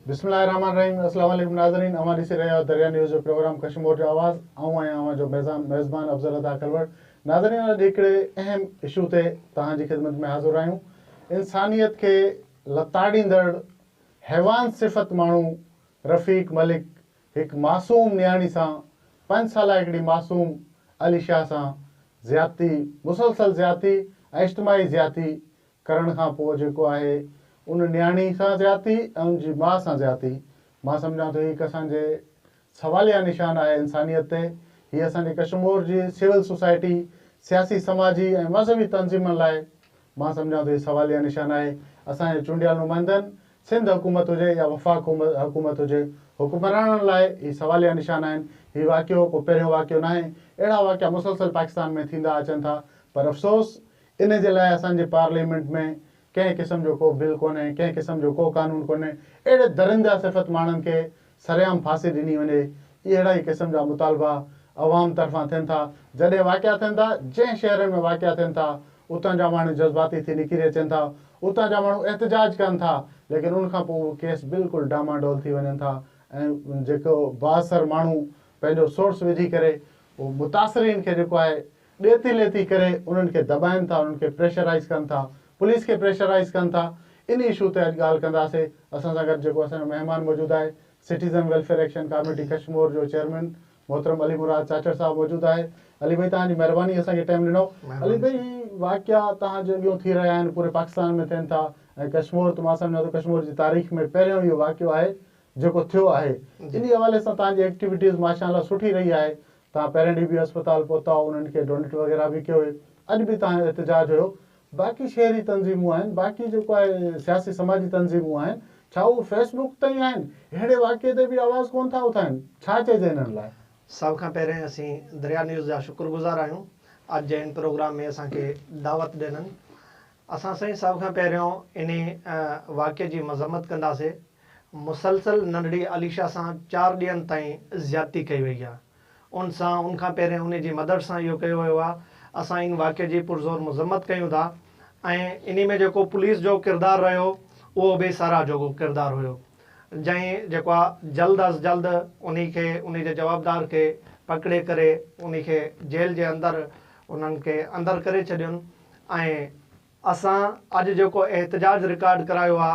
بسم الله الرحمٰن الرحيم السلام عليڪم ناظرين اوهان ڏسي رهيا آهيو دريا نيوز جو پروگرام ڪشمور جو آواز آئون آهيان اوهان جو ميزان ميزبان افضل عطا ڪلوڙ ناظرين اڄ هڪڙي اهم اشو تي توهان جي خدمت ۾ حاضر آهيون انسانيت کي لتاڙيندڙ حيوان صفت ماڻهو رفيق ملڪ هڪ معصوم نياڻي سان پنج سالا هڪڙي معصوم علي شاهه سان زيادتي مسلسل زيادتي ۽ اجتماعي زيادتي ڪرڻ کان پوء جيڪو آهي ان نياڻي سان زيادتي ۽ ان جي ماء سان زيادتي مان سمجهان ٿو هي هڪ اسان جي سواليا نشان آهي انسانيت تي هي اسان جي ڪشمور جي سول سوسائٽي سياسي سماجي ۽ مذهبي تنظيمن لاء مان سمجهان ٿو هي سواليا نشان آهي اسان جي چونڊيل نمائندن سنڌ حڪومت هجي يا وفاق حڪومت هجي، حڪمرانن لاء هي سواليا نشان آهن. هي واقعو ڪو پهريون واقعو ناهي، اهڙا واقعا مسلسل پاڪستان ۾ ٿيندا اچن ٿا پر افسوس ان جي لاء اسان جي پارليامينٽ ۾ ڪنهن قسم جو ڪو بل ڪونهي، ڪنهن قسم جو ڪو قانون ڪونهي، اهڙي درنده صفت ماڻهن کي سرعام ڦاسي ڏني وڃي، اهڙا ئي قسم جا مطالبا عوام طرفان ٿين ٿا، جڏهن واقعا ٿين ٿا، جنهن شهرن ۾ واقعا ٿين ٿا، اتان جا ماڻهو جذباتي ٿي نڪري اچن ٿا، اتان جا ماڻهو احتجاج ڪن ٿا، ليڪن ان کان پوء اهي ڪيس بلڪل ڊاماڊول ٿي وڃن ٿا ۽ جيڪو بااثر ماڻهو پنهنجو سورس وجهي ڪري اهو متاثرين کي جيڪو آهي ڏيتي ليتي ڪري انهن کي دٻائن ٿا، انهن کي پريشرائيز ڪن ٿا، پوليس کي پريشرائيز ڪن ٿا، ان اشو تي اڄ ڳالهه ڪنداسي، اسان سان گڏ جيڪو اسان جو مهمان موجود آهي citizen welfare action committee Kashmore جو چيئرمين محترم علي مراد چاچڙ صاحب موجود آهي. علي ڀائي توهان جي مهرباني اسان کي ٽائيم ڏنو. علي ڀائي هي واقعا توهان جي اڳيون ٿي رهيا آهن پوري پاڪستان ۾ ٿين ٿا ۽ ڪشمور ته مان سمجهان ٿو ڪشمور جي تاريخ ۾ پهريون اهو واقعو آهي جيڪو ٿيو آهي انهي حوالي سان توهان جي ايڪٽيوٽيز ماشاء الله سٺي رهي آهي توهان پهرين ڏينهن به اسپتال پهتا انهن کي ڊونيٽ وغيره به ڪيو اڄ به توهان جو احتجاج هيو باقي شهري تنظيمون آهن، باقي جيڪو آهي سياسي سماجي تنظيمون آهن، ڇا اهي فيس بڪ تائين آهن؟ اهڙي واقعي تي به آواز ڪونه ٿا اٿائين، ڇا چئجي انهن لاء؟ سڀ کان پهرين اسين دريا نيوز جا شڪر گذار آهيون اڄ جي هن پروگرام ۾ اسان کي دعوت ڏنن. اسان سائين سڀ کان پهريون انهي واقعي جي مذمت ڪنداسي. مسلسل ننڍڙي عليشا سان چار ڏينهن تائين زيادتي ڪئي وئي آهي. ان سان ان کان پهرين انهي جي مدر سان اهو ڪيو ويو آهي. اسان ان واقعي جي پرزور مذمت ڪيون ٿا ۽ انهي ۾ جيڪو پوليس جو ڪردار رهيو اهو به ساراهه جوڳو ڪردار هيو جنهن جيڪو آهي جلد از جلد انهي کي انهي جي جوابدار کي پڪڙي ڪري انهي کي جيل جي اندر انهن کي اندر ڪري ڇڏين ۽ اسان اڄ جيڪو احتجاج رڪارڊ ڪرايو آ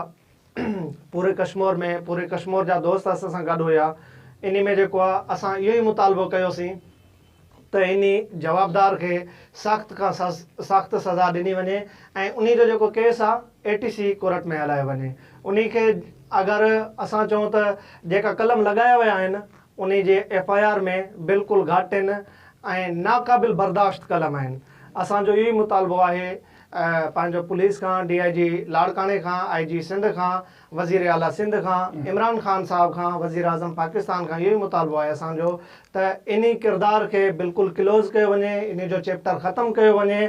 پوري ڪشمور ۾ پوري ڪشمور جا دوست اسان سان گڏ هيا انهي ۾ جيڪو آ اسان اهو ئي مطالبو ڪيوسين ته انهي جوابدار کي سخت کان سخت سزا ڏني وڃي ۽ انهي جو جيڪو ڪيس آ اي ٽي سي ڪورٽ ۾ هلايو وڃي انهي کي اگر اسان چئون ته جيڪا قلم لڳايا ويا آهن انهي جي ايف I R ۾ بلڪل گهٽ آهن ۽ ناقابل برداشت قلم آهن اسان جو اهو ئي مطالبو آهي پنهنجو پوليس کان ڊي I جي لاڙڪاڻي کان آء جي سنڌ کان وزير اعليٰ سنڌ کان عمران خان صاحب کان وزير اعظم پاڪستان کان اهو ئي مطالبو آهي اسان جو ته انهي ڪردار کي بلڪل ڪلوز ڪيو وڃي انهي جو چيپٽر ختم ڪيو وڃي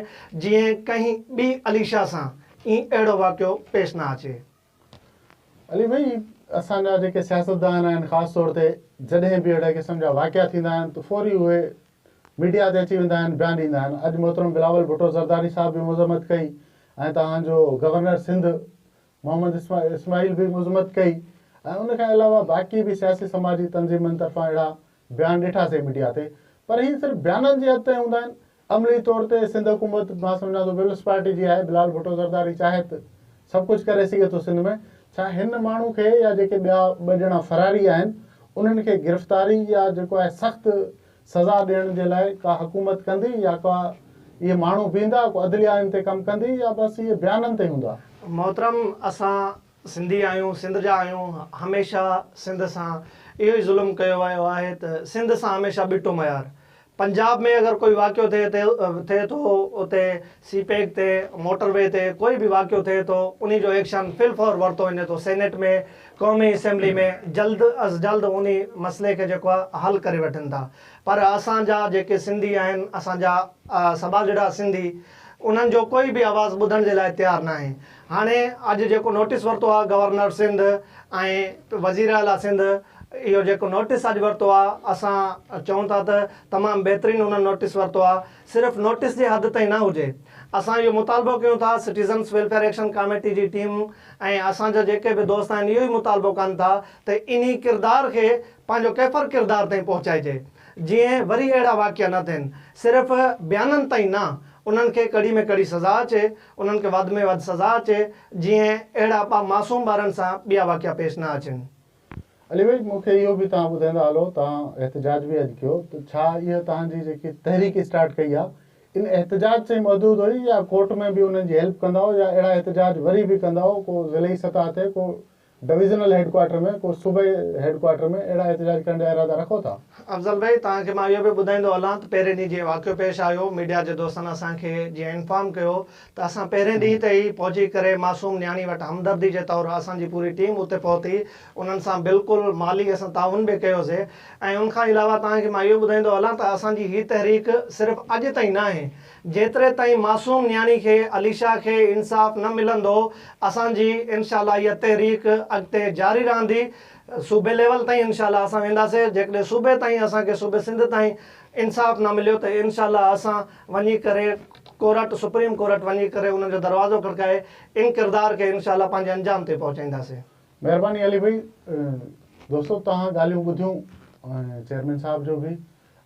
جيئن ڪنهن ٻي عليشا سان ائين اهڙو واقعو پيش نه اچي. علي ڀائي اسان جا جيڪي سياستدان آهن خاص طور تي جڏهن به اهڙي قسم جا واقعا ٿيندا آهن ته فوري اهي ميڊيا تي اچي ويندا آهن بيان ڏيندا آهن اڄ محترم بلاول ڀٽو زرداري صاحب به مذمت ڪئي ۽ توهان جو گورنر سنڌ محمد اسماعيل به مذمت ڪئي ۽ ان کان علاوه باقي به سياسي سماجي تنظيمن طرفان اهڙا بيان ڏٺاسين ميڊيا تي پر هي صرف بيانن جي حد تائين هوندا آهن عملي طور تي سنڌ حڪومت مان سمجهان ٿو پيپلز پارٽي جي آهي بلال ڀٽو زرداري چاهي ته سڀ ڪجهه ڪري سگهي ٿو سنڌ ۾ ڇا هن ماڻهو کي يا جيڪي ٻيا ٻه ڄڻا فراري آهن انهن کي گرفتاري يا جيڪو آهي سخت سزا ڏيڻ جي لاء ڪا حڪومت ڪندي يا ڪا اهي ماڻهو بيهندا ڪو عدليا ان تي ڪم ڪندي يا بس اهي بيانن تي هوندا. محترم اسان سنڌي آهيون سنڌ جا آهيون هميشه سنڌ سان اهو ئي ظلم ڪيو ويو آهي ته سنڌ سان هميشه ٻٽو معيار پنجاب ۾ اگر ڪوئي واقعو ٿئي ٿئي ٿو اتي سي پيڪ تي موٽر وي تي ڪوئي به واقعو ٿئي ٿو انهي جو ايڪشن في الفور ورتو وڃي ٿو سينيٽ ۾ قومي اسيمبلي ۾ جلد از جلد انهي مسئلي کي جيڪو آهي حل ڪري وٺن ٿا پر اسان جا جيڪي سنڌي آهن اسان جا سٻاجهڙا سنڌي انهن جو ڪوئي به آواز ٻڌڻ جي لاء تيار ناهي هاڻي اڄ جيڪو نوٽيس ورتو آهي گورنر سنڌ ۽ وزير اعليٰ سنڌ اهو جيڪو نوٽيس اڄ ورتو آ اسان چئون ٿا ته تمام بهترين انهن نوٽيس ورتو آ صرف نوٽيس جي حد تائين نه هجي اسان اهو مطالبو ڪيون ٿا سٽيزنس ويلفيئر ايڪشن ڪاميٽي جي ٽيم ۽ اسان جا جيڪي به دوست آهن اهو ئي مطالبو ڪن ٿا ته انهي ڪردار کي پنهنجو ڪيفر ڪردار تائين پهچائجي جيئن وري اهڙا واقعا نه ٿين صرف بيانن تائين نه انهن کي ڪڙي ۾ ڪڙي سزا اچي انهن کي وڌ ۾ وڌ سزا اچي جيئن اهڙا معصوم ٻارن سان ٻيا واقعا پيش نه اچن. علي ڀائي مون کي اهو به توهان ٻڌائيندا هلو توهان احتجاج به اڄ ڪيو ته ڇا اها توهان جي جيڪي تحريڪ اسٽارٽ ڪئي آهي ان احتجاج تائين محدود هئي يا ڪورٽ ۾ به انهن جي هيلپ ڪندائو يا اهڙا احتجاج وري به ڪندائو ڪو ضلعي سطح تي ڪو ڊويزنل هيڊ ڪوارٽر ۾ ڪو صوبائي هيڊ ڪوارٽر ۾ اهڙا احتجاج ڪرڻ جا ارادا رکو ٿا؟ افضل ڀائي توهان کي مان اهو به ٻڌائيندو هلان ته پهرين ڏينهن جيئن واقعو پيش آيو ميڊيا جي دوستن اسان کي جيئن انفارم ڪيو ته اسان پهرين ڏينهن تي ئي پهچي ڪري معصوم نياڻي وٽ همدردي جي طور اسان جي پوري ٽيم اتي پهتي انهن سان بلڪل مالي اسان تعاون به ڪيوسي ۽ ان کان علاوه توهان کي مان اهو ٻڌائيندو هلان ته اسان جي هي تحريڪ صرف اڄ تائين ناهي جيتري تائين معصوم نياڻي کي عليشا کي انصاف نه ملندو اسان جي انشاء الله اها تحريڪ اڳتي جاري رهندي صوبي ليول تائين انشاء الله اسان وينداسي جيڪڏهن صوبي تائين اسان کي صوبي سنڌ تائين انصاف نه مليو ته انشاء الله اسان وڃي ڪري ڪورٽ سپريم ڪورٽ وڃي ڪري انهن جو دروازو کڙڪائي ان ڪردار کي انشاء الله پنهنجي انجام تي پهچائينداسين. مهرباني علي ڀائي دوستو توهان ڳالهيون ٻڌيون چيئرمين صاحب جو به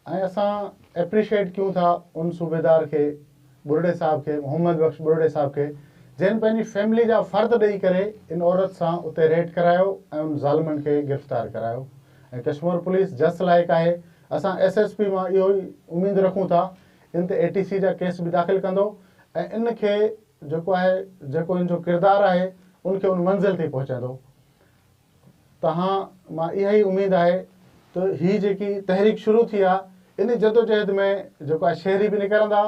۽ اسان ايپريشيٽ ڪيون ٿا ان صوبيدار کي ٻرڙي صاحب کي محمد بخش ٻرڙي صاحب کي جنهن پنهنجي فيملي جا فرد ڏئي ڪري ان عورت سان اتي ريٽ ڪرايو ۽ ان ظالمن کي گرفتار ڪرايو ۽ ڪشمور پوليس جس لائق آهي اسان ايس ايس پي مان اهو ئي اميد رکون ٿا ان تي اي ٽي سي جا ڪيس به داخل ڪندو ۽ ان کي جيڪو آهي جيڪو ان جو ڪردار آهي ان کي ان منزل تي پهچائيندو توهان مان اها ئي اميد آهي ته هي جيڪي تحريڪ شروع ٿي آهي ان جدوجهد ۾ جيڪو آهي شهري به نڪرندا،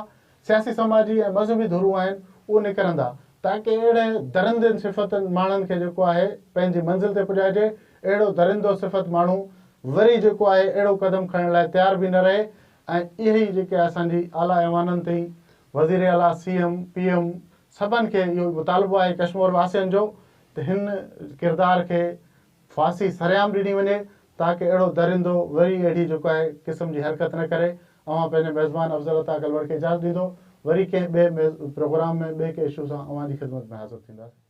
سياسي سماجي ۽ مذهبي ڌرون آهن اهي نڪرندا تاڪه اهڙي درندين صفتن ماڻهن کي جيڪو آهي پنهنجي منزل تي پڄائجي، اهڙو درندو صفت ماڻهو وري جيڪو آهي اهڙو قدم کڻڻ لاء تيار به نه رهي ۽ اهي ئي جيڪي اسان جي اعليٰ ايوانن تائين وزير اعليٰ، سي ايم، پي ايم سڀن کي اهو مطالبو آهي ڪشمور واسين جو ته هن ڪردار کي ڦاسي سرعام ڏني وڃي تاڪه اهڙو درندو وري اهڙي جيڪو آهي قسم جي حرڪت نه ڪري. اوهان پنهنجي ميزبان افضل عطا ڪلوڙ کي اجازت ڏيندو. وري ڪنهن ٻئي پروگرام ۾ ٻئي ڪنهن اشو سان اوهان جي خدمت ۾ حاضر ٿينداسين.